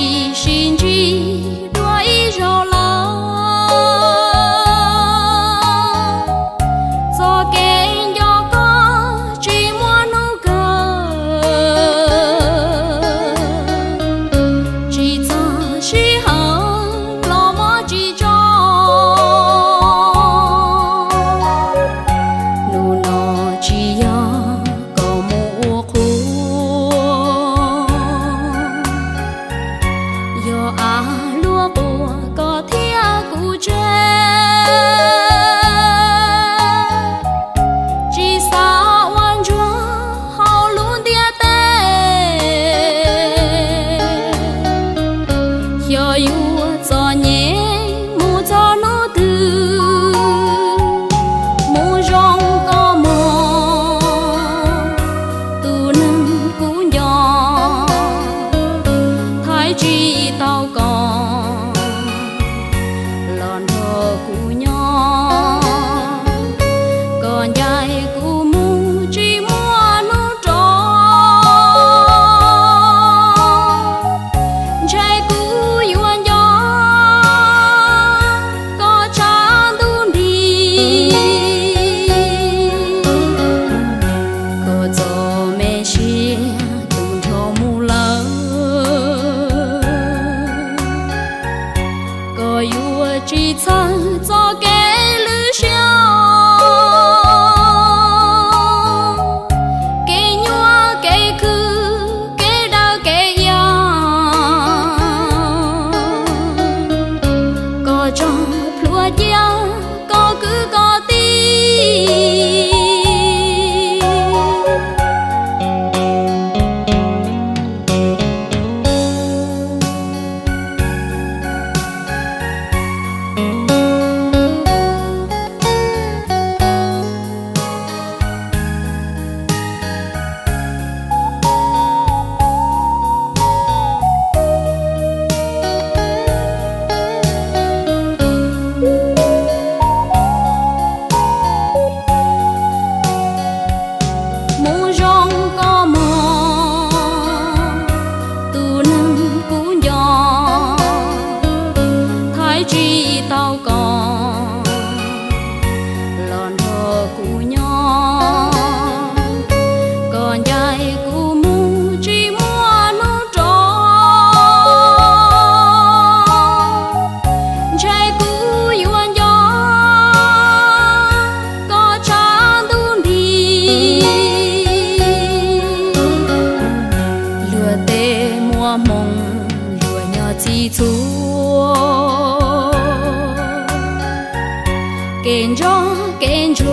Sib ntsib dua ib zaug lawm, txoj kev nco koj tsis muaj hnub kawg, tsis txog sij hawm los muab tsis tso. Hnub no tsis yog koj mus ua qhua, yog av luaj quas koj thiab kuv tseg. Tsis xav ua ntsuag hauv lub ntiaj teb, xyov yuav txom nyem mus txog hnub twg. Mus zoo koj mog, tus neeg kuv nco, thaij tsis tau koj los nrog kuv nyob. Koj ncaim kuv mus tsis muaj hnub rov, ntshe kuv yuav nco koj tshav ntuj nti. Koj txoj me sia tu nrho mus lawm, koj yuav tsis txhawj txoj kev lwj siab, kev nyuaj kev khwv, kev daws kev iab. Koj tso plhuav cia koj kwv koj tij. Mus zoo koj mog, tus neeg kuv nco, thaij tsis tau koj los nrog kuv nyob. Koj ncaim kuv mus tsis muaj hnub rov, ntshe kuv yuav nco koj tshav ntuj nti. Luag tej muaj hmoo, luag nyob txi txhua, kev ntsoj kev ntsuag